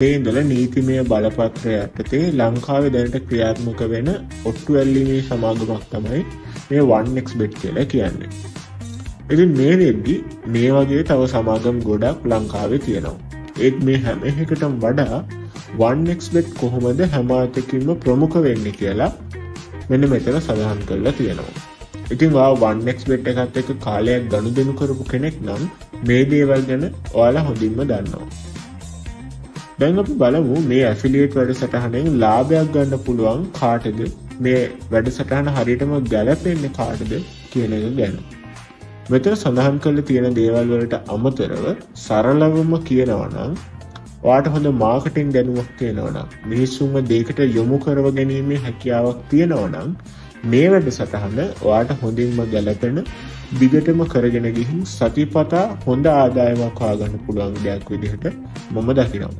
ඉඳලා නීතිමය බලපත්‍ර යටතේ ලංකාවේ දැනට ක්‍රියාත්මක වෙන ඔට්ටු ඇල්ලීමේ සමාගමක් තමයි මේ 1xBet කියලා කියන්නේ. ඉතින් මේ වෙද්දි මේ වගේ තව සමාගම් ගොඩක් ලංකාවේ තියෙනවා. ඒත් මේ හැම එකටම වඩා 1xBet කොහොමද හැම අතකින්ම ප්‍රමුඛ වෙන්නේ කියලා මෙන්න මෙතන සඳහන් කරලා තියෙනවා. ඉතින් ඔයා 1xBet එකත් එක්ක කාලයක් ගනුදෙනු කරපු කෙනෙක් නම් මේ දේවල් ගැන ඔයාලා හොඳින්ම දන්නවා. දැන් අපි බලමු මේ ඇෆිලියේට් වැඩසටහනෙන් ලාභයක් ගන්න පුළුවන් කාටද, මේ වැඩසටහන හරියටම ගැලපෙන්නේ කාටද කියන එක ගැන. මෙතන සඳහන් කරලා තියෙන දේවල් වලට අමතරව සරලවම කියනවා නම් ඔයාට හොඳ මාකටිං දැනුමක් තියෙනවා නම්, මිනිස්සුන්ව දෙයකට යොමු කරව ගැනීමේ හැකියාවක් තියෙනවා නම් මේ වැඩසටහන ඔයාට හොඳින්ම ගැලපෙන, දිගටම කරගෙන ගිහින් සතිපතා හොඳ ආදායමක් හොයාගන්න පුළුවන් දෙයක් විදිහට මම දකිනවා.